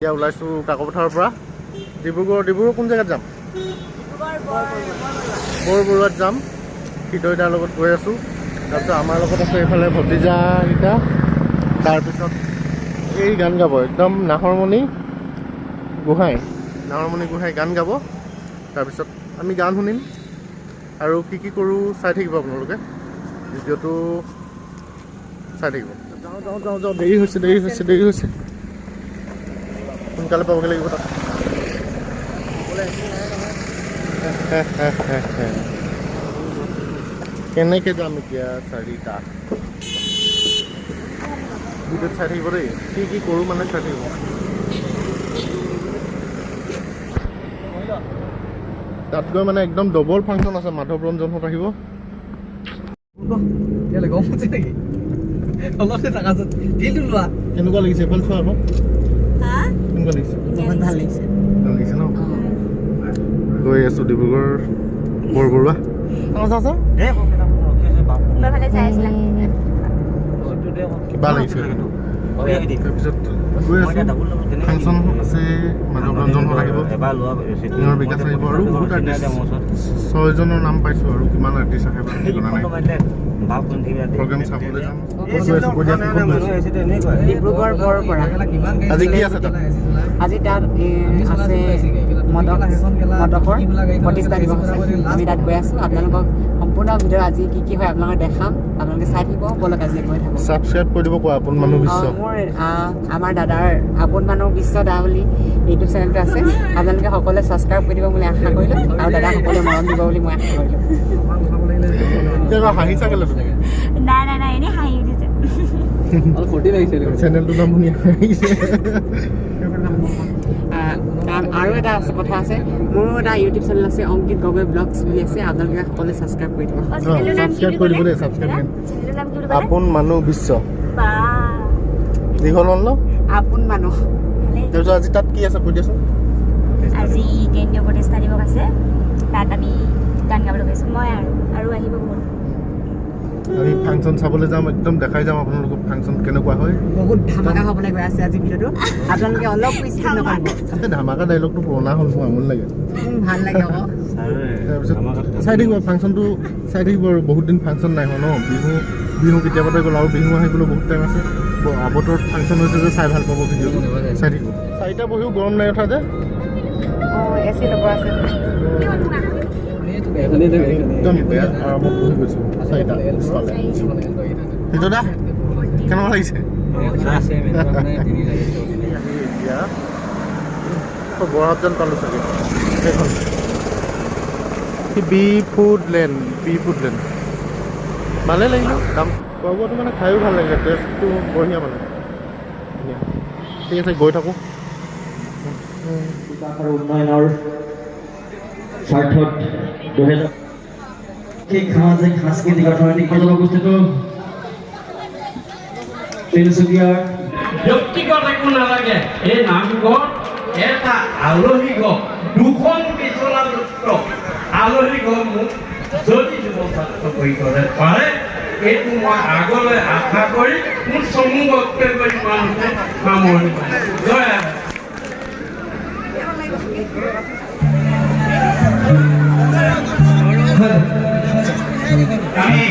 এতিয়া ওলাইছোঁ কাকপথাৰৰ পৰা ডিব্ৰুগড়। ডিব্ৰুগড় কোন জেগাত যাম? বৰবৰুৱাত যাম। হৃদয়দাৰ লগত গৈ আছোঁ। তাৰপিছত আমাৰ লগত আছে এইফালে ভতিজাকেইটা। তাৰপিছত এই গান গাব একদম নাহৰমণি গোহাঁই। নাহৰমণি গোহাঁই গান গাব। তাৰপিছত আমি গান শুনিম আৰু কি কি কৰোঁ চাই থাকিব আপোনালোকে, ভিডিঅ'টো চাই থাকিব। যাওঁ যাওঁ যাওঁ যাওঁ, দেৰি হৈছে, দেৰি হৈছে, দেৰি হৈছে। সোনকালে পাবগৈ লাগিব তাত। কেনেকৈ যাম এতিয়া? চাৰিটা ভিডিঅ'ত চাই থাকিব দেই, কি কি কৰোঁ মানে চাই থাকিব। তাত গৈ মানে একদম ডবল ফাংচন আছে, মাধৱ ৰঞ্জনহঁত আহিব। কেনেকুৱা লাগিছে এইফালে চোৱা আকৌ, কেনেকুৱা লাগিছে? বহুত ভাল লাগিছে। ভাল লাগিছে ন? গৈ আছোঁ ডিব্ৰুগড় বৰবৰুৱা। কিবা লাগিছে। তাৰপিছত গৈ আছোঁ, ফাংচন আছে, মাধৱ ৰঞ্জনহঁত আহিব, সিঙৰ বিকাশ আহিব আৰু বহুত আৰ্টিষ্ট, ছয়জনৰ নাম পাইছোঁ আৰু কিমান আৰ্টিষ্ট আহে বাৰু ঠিকনা নাই। প্ৰগ্ৰেম চাবলৈ যাম। ক'ত গৈ আছোঁ কৈ দিয়াচোন, ক'ত গৈ আছোঁ? ডিব্ৰুগড় বৰপৰা। আজি কি আছে তাত? আজি তাত আছে মদকৰ প্ৰতিষ্ঠা দিৱস আছে। আমি তাত গৈ আছোঁ। আপোনালোকক সম্পূৰ্ণ ভিডিঅ' আজি কি কি হয় আপোনালোকক দেখাম, আপোনালোকে চাই থাকিব। ব'লক আজি গৈ থাকোঁ। ছাবস্ক্ৰাইব কৰি দিব কোৱা, আপোন মানুহ বিশ্ব। মোৰ আমাৰ দাদাৰ আপোন মানুহ বিশ্ব দা বুলি ইউটিউব চেনেলটো আছে। আপোনালোকে সকলোৱে ছাবস্ক্ৰাইব কৰি দিব বুলি আশা কৰিলোঁ আৰু দাদা সকলোৱে মৰম দিব বুলি মই আশা কৰিলোঁ। হাঁহিছা কেলে তুমি? নাই নাই নাই, এনেই হাঁহি উঠিছে। চেনেলটোৰ নাম শুনি হাঁহিছে। আৰু এটা আছে, কথা আছে, মোৰো এটা ইউটিউব চেনেল আছে, অংকিত গগৈ ব্লগছ বুলি আছে। আপোনালোকে সকলোৱে ছাবস্ক্ৰাইব কৰি দিব। ছাবস্ক্ৰাইব কৰি দিব দেই, ছাবস্ক্ৰাইব। আপোন মানুহ বিশ্ব, দীঘল হ'ল ন? আপোন মানুহ। তাৰপিছত আজি তাত কি আছে কৈ দিয়াচোন। আজি কেন্দ্ৰীয় প্ৰতিষ্ঠা দিৱস আছে, তাত আমি গান গাবলৈ গৈছোঁ মই আৰু আৰু আহিব বহুত। আমি ফাংচন চাবলৈ যাম, একদম দেখাই যাম আপোনালোকক ফাংচন কেনেকুৱা হয়। বহুত ধামাকা হ'বলৈ গৈ আছে আজি ভিডিঅ'টো, আপোনালোকে অলপ স্কিপ নকৰিব। এই ধামাকা ডাইলগটো পুৰণা হ'ল, মোৰ আমনি লাগে। ভাল লাগে আকৌ। তাৰপিছত চাই থাকিব, ফাংচনটো চাই থাকিব। আৰু বহুত দিন ফাংচন নাই হোৱা ন, বিহু বিহু কেতিয়াবাতে গ'ল আৰু বিহু আহিবলৈ বহুত টাইম আছে। আবতৰত ফাংচন হৈছে যে চাই ভাল পাব, ভিডিঅ'টো চাই থাকিব। চাৰিটা বহিও গৰম নাই উঠা যে। একদম বেয়া আৰামত বহি গৈছোঁ চাৰিটা পিছফালে। সেইটো দা কেনেকুৱা লাগিছে? এতিয়া বৰহাট যেন পালোঁ চাগে। সেইখন B food land, B food land. ভালেই লাগিলে, দাম খোৱা বোৱাটো মানে খায়ো ভাল লাগিলে, টেষ্টটো বঢ়িয়া মানে ধুনীয়া। ঠিক আছে, গৈ থাকোঁ। বিকাশ আৰু উন্নয়নৰ স্বাৰ্থত 2000 সামাজিক, সাংস্কৃতিক, অৰ্থনৈতিক মাজত অৱস্থিত তিনিচুকীয়াৰ ব্যক্তিগত একো নালাগে। এই নামঘৰত এটা আলহী ঘৰ, দুখন বিচনাযুক্ত আলহী ঘৰ মোক যদি যুৱ ছাত্ৰ পৰিষদে পাৰে, এইটো মই আগলৈ আশা কৰি মোৰ চমু বক্তব্য ইমানতে সামৰণি মাৰিছোঁ। জয় আই। আমি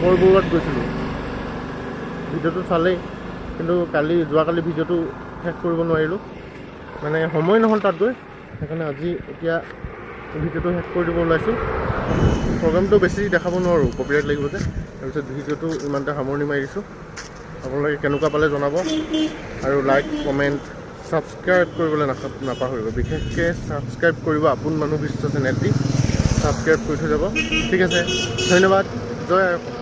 বৰবৰুৱাত গৈছিলোঁ, ভিডিঅ'টো চালেই, কিন্তু কালি যোৱাকালি ভিডিঅ'টো শেষ কৰিব নোৱাৰিলোঁ, মানে সময় নহ'ল তাত গৈ। সেইকাৰণে আজি এতিয়া ভিডিঅ'টো শেষ কৰি দিব ওলাইছোঁ। প্ৰগ্ৰেমটো বেছি দেখাব নোৱাৰোঁ, কপিৰাইট লাগিব যে। তাৰপিছত ভিডিঅ'টো ইমানতে সামৰণি মাৰি দিছোঁ। আপোনালোকে কেনেকুৱা পালে জনাব আৰু লাইক, কমেণ্ট, ছাবস্ক্ৰাইব কৰিবলৈ নাপাহৰিব। বিশেষকৈ ছাবস্ক্ৰাইব কৰিব, আপোন মানুহ বিশ্ব চেনেলটি ছাবস্ক্ৰাইব কৰি থৈ যাব। ঠিক আছে, ধন্যবাদ। জয় আই অসম।